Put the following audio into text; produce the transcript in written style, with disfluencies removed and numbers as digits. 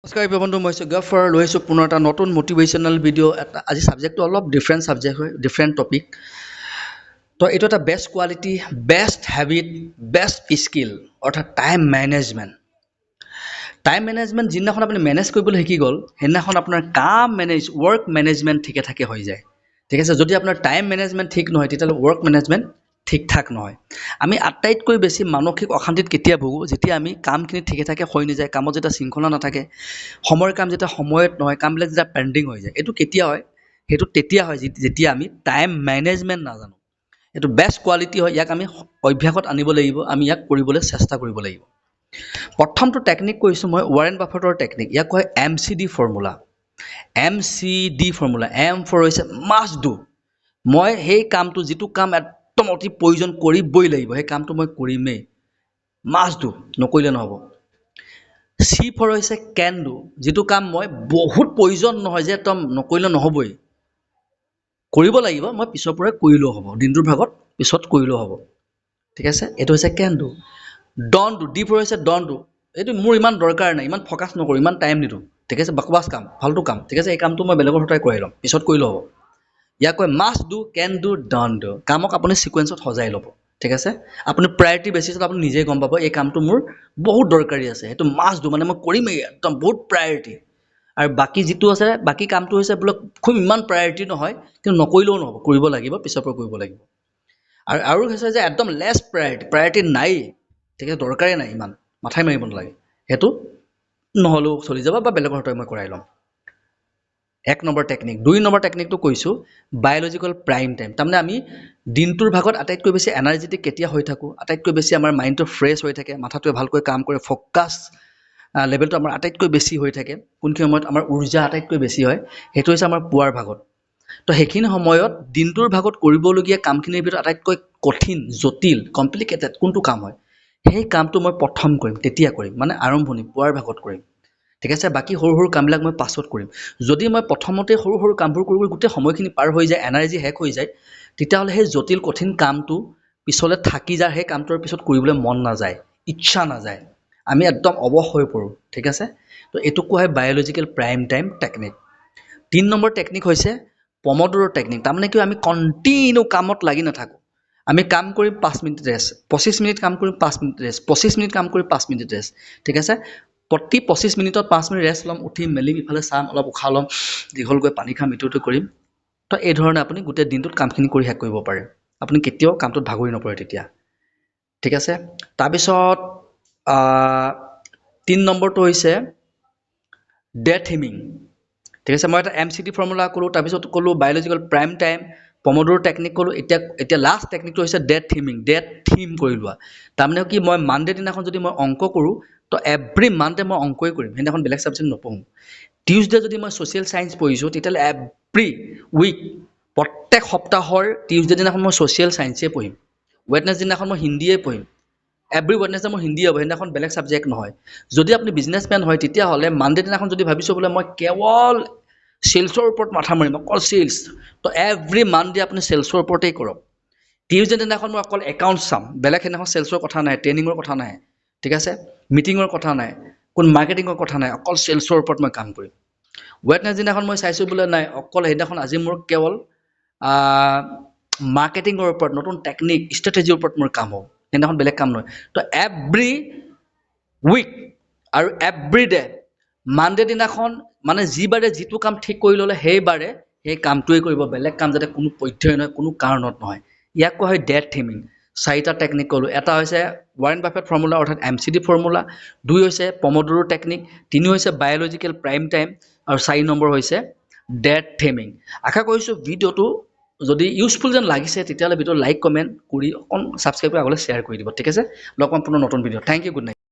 নমস্কাৰ প্ৰিয় বন্ধু, মই হৈছোঁ গফৰ। লৈ আহিছোঁ পুনৰ এটা নতুন মটিভেশ্যনেল ভিডিঅ' এটা। আজি ছাবজেক্টটো অলপ ডিফাৰেণ্ট ছাবজেক্ট হয়, ডিফাৰেণ্ট টপিক। তো এইটো এটা best quality, best habit, best skill, অৰ্থাৎ টাইম মেনেজমেণ্ট। টাইম মেনেজমেণ্ট যিদিনাখন আপুনি মেনেজ কৰিবলৈ শিকি গ'ল, সেইদিনাখন আপোনাৰ কাম মেনেজ, ৱৰ্ক মেনেজমেণ্ট ঠিকে ঠাকে হৈ যায়, ঠিক আছে? যদি আপোনাৰ টাইম মেনেজমেণ্ট ঠিক নহয়, তেতিয়াহ'লে ৱৰ্ক মেনেজমেণ্ট ঠিক ঠাক নহয়। আমি আটাইতকৈ বেছি মানসিক অশান্তিত কেতিয়া ভোগোঁ? যেতিয়া আমি কামখিনি ঠিকে ঠাকে হৈ নাযায়, কামত যেতিয়া শৃংখলা নাথাকে, সময়ৰ কাম যেতিয়া সময়ত নহয়, কামবিলাক যেতিয়া পেণ্ডিং হৈ যায়। এইটো কেতিয়া হয়? সেইটো তেতিয়া হয় যেতিয়া আমি টাইম মেনেজমেণ্ট নাজানো। এইটো বেষ্ট কোৱালিটি হয়। ইয়াক আমি অভ্যাসত আনিব লাগিব, আমি ইয়াক কৰিবলৈ চেষ্টা কৰিব লাগিব। প্ৰথমটো টেকনিক কৈছোঁ মই, ৱাৰেন বাফেটৰ টেকনিক। ইয়াক কয় MCD formula, MCD formula. M for হৈছে মাষ্ট do. মই সেই কামটো, যিটো কাম একদম অতি প্ৰয়োজন, কৰিবই লাগিব, সেই কামটো মই কৰিমেই, মাষ্ট do, নকৰিলে নহ'ব। চি ফৰ হৈছে কেন do. যিটো কাম মই বহুত প্ৰয়োজন নহয় যে একদম নকৰিলে নহ'বই, কৰিব লাগিব, মই পিছৰ পৰাই কৰিলেও হ'ব, দিনটোৰ ভাগত পিছত কৰিলেও হ'ব, ঠিক আছে? এইটো হৈছে can do. Don't do, D for হৈছে don't do. এইটো মোৰ ইমান দৰকাৰ নাই, ইমান ফ'কাছ নকৰোঁ, ইমান টাইম নিদিওঁ, ঠিক আছে? বাকৱাচ কাম, ফাল্টু কাম, ঠিক আছে? এই কামটো মই বেলেগৰ হতুৱাই কৰাই ল'ম, পিছত কৰিলেও হ'ব। ইয়াক কয় must do, can do, don't do. কামক আপুনি ছিকুৱেঞ্চত সজাই ল'ব, ঠিক আছে? আপুনি প্ৰায়ৰিটি বেচিছত আপুনি নিজেই গম পাব, এই কামটো মোৰ বহুত দৰকাৰী আছে, সেইটো মাষ্ট do, মানে মই কৰিমেই, একদম বহুত প্ৰায়ৰিটি। আৰু বাকী যিটো আছে, বাকী কামটো হৈছে বোলে খুব ইমান প্ৰায়ৰিটি নহয়, কিন্তু নকৰিলেও নহ'ব, কৰিব লাগিব, পিছৰ পৰা কৰিব লাগিব। আৰু হৈছে যে একদম লেছ প্ৰায়ৰিটি, প্ৰায়ৰিটি নায়েই, ঠিক আছে? দৰকাৰেই নাই, ইমান মাথাই মাৰিব নালাগে, সেইটো নহ'লেও চলি যাব বা বেলেগৰ হতুৱাই মই কৰাই ল'ম। এক নম্বৰ টেকনিক। দুই নম্বৰ টেকনিকটো কৈছোঁ, বায়'লজিকেল প্ৰাইম টাইম। তাৰমানে আমি দিনটোৰ ভাগত আটাইতকৈ বেছি এনাৰ্জেটিক কেতিয়া হৈ থাকোঁ, আটাইতকৈ বেছি আমাৰ মাইণ্ডটো ফ্ৰেছ হৈ থাকে, মাথাটোৱে ভালকৈ কাম কৰে, ফ'কাছ লেভেলটো আমাৰ আটাইতকৈ বেছি হৈ থাকে, কোনখিনি সময়ত আমাৰ উৰ্জা আটাইতকৈ বেছি হয়, সেইটো হৈছে আমাৰ পুৱাৰ ভাগত। তো সেইখিনি সময়ত দিনটোৰ ভাগত কৰিবলগীয়া কামখিনিৰ ভিতৰত আটাইতকৈ কঠিন, জটিল, কমপ্লিকেটেড কোনটো কাম হয়, সেই কামটো মই প্ৰথম কৰিম, তেতিয়া কৰিম, মানে আৰম্ভণি পুৱাৰ ভাগত কৰিম, ঠিক আছে? বাকী সৰু সৰু কামবিলাক মই পাছত কৰিম। যদি মই প্ৰথমতে সৰু সৰু কামবোৰ কৰি কৰি গোটেই সময়খিনি পাৰ হৈ যায়, এনাৰ্জি শেষ হৈ যায়, তেতিয়াহ'লে সেই জটিল কঠিন কামটো পিছলৈ থাকি যায়। সেই কামটোৰ পিছত কৰিবলৈ মন নাযায়, ইচ্ছা নাযায়, আমি একদম অৱশ হৈ পৰোঁ, ঠিক আছে? তো এইটোক কোৱা হয় বায়'লজিকেল প্ৰাইম টাইম টেকনিক। তিনি নম্বৰ টেকনিক হৈছে পমডোৰো টেকনিক। তাৰমানে কি? আমি কণ্টিনিউ কামত লাগি নাথাকোঁ। আমি কাম কৰিম, 5 মিনিট ৰেষ্ট, 25 মিনিট কাম কৰিম, 5 মিনিট ৰেষ্ট, 25 মিনিট কাম কৰিম, 5 মিনিট ৰেষ্ট, ঠিক আছে? প্ৰতি 25 মিনিটত 5 মিনিট ৰেষ্ট ল'ম, উঠিম, মেলিম, ইফালে চাম, অলপ উশাহ ল'ম দীঘলকৈ, পানী খাম, ইটো ইটো কৰিম। তো এই ধৰণে আপুনি গোটেই দিনটোত কামখিনি কৰি শেষ কৰিব পাৰে। আপুনি কেতিয়াও কামটোত ভাগৰি নপৰে তেতিয়া, ঠিক আছে? তাৰপিছত তিনি নম্বৰটো হৈছে ডে থিমিং, ঠিক আছে? মই এটা MCD formula ক'লোঁ, তাৰপিছত ক'লোঁ biological prime time, Pomodoro technique ক'লোঁ। এতিয়া লাষ্ট টেকনিকটো হৈছে ডে থিমিং। ডে থিম কৰি লোৱা তাৰমানে কি? মই মানডে দিনাখন যদি মই অংক কৰোঁ, তো এভৰি মানডে মই অংকই কৰিম, সেইদিনাখন বেলেগ ছাবজেক্ট নপঢ়োঁ। টিউজডে যদি মই ছ'চিয়েল ছায়েন্স পঢ়িছোঁ, তেতিয়াহ'লে এভৰি উইক, প্ৰত্যেক সপ্তাহৰ টিউজডে দিনাখন মই ছ'চিয়েল ছায়েন্সেই পঢ়িম। ৱেডনেছ দিনাখন মই হিন্দীয়ে পঢ়িম। এভৰি ৱেডনেছডে মোৰ হিন্দী হ'ব, সেইদিনাখন বেলেগ ছাবজেক্ট নহয়। যদি আপুনি বিজনেছমেন হয়, তেতিয়াহ'লে মানডে দিনাখন যদি ভাবিছোঁ বোলে মই কেৱল চেলছৰ ওপৰত মাথা মাৰিম, অকল চেলছ, তো এভৰি মানডে আপুনি চেলছৰ ওপৰতেই কৰক। টিউজডে দিনাখন মই অকল একাউণ্ট চাম, বেলেগ সেইদিনাখন চেলছৰ কথা নাই, ট্ৰেইনিঙৰ কথা নাই, ঠিক আছে? মিটিঙৰ কথা নাই, কোন মাৰ্কেটিঙৰ কথা নাই, অকল চেলছৰ ওপৰত মই কাম কৰিম। ৱেডনেছ দিনাখন মই চাইছোঁ বোলে নাই, অকল সেইদিনাখন আজি মোৰ কেৱল মাৰ্কেটিঙৰ ওপৰত, নতুন টেকনিক, ষ্ট্ৰেটেজিৰ ওপৰত মোৰ কাম হ'ব, সেইদিনাখন বেলেগ কাম নহয়। তো এভৰি উইক আৰু এভৰি ডে, মানডে দিনাখন মানে যি বাৰে যিটো কাম ঠিক কৰি ল'লে, সেইবাৰে সেই কামটোৱেই কৰিব, বেলেগ কাম যাতে কোনো পধ্যেই নহয়, কোনো কাৰণত নহয়। ইয়াক কোৱা হয় ডে থিমিং। চাৰিটা টেকনিক ক'লোঁ। এটা হৈছে ৱাৰেন বাফেট ফৰ্মুলা, অৰ্থাৎ MCD formula. দুই হৈছে পমডোৰো টেকনিক, তিনি হৈছে বায়'লজিকেল প্ৰাইম টাইম আৰু চাৰি নম্বৰ হৈছে ডে থিমিং। আশা কৰিছোঁ ভিডিঅ'টো যদি ইউজফুল যেন লাগিছে, তেতিয়াহ'লে ভিডিঅ' লাইক, কমেণ্ট কৰি অকণ ছাবস্ক্ৰাইব কৰি আগলৈ শ্বেয়াৰ কৰি দিব, ঠিক আছে? লগ পাম পুনৰ নতুন video. Thank you, good night.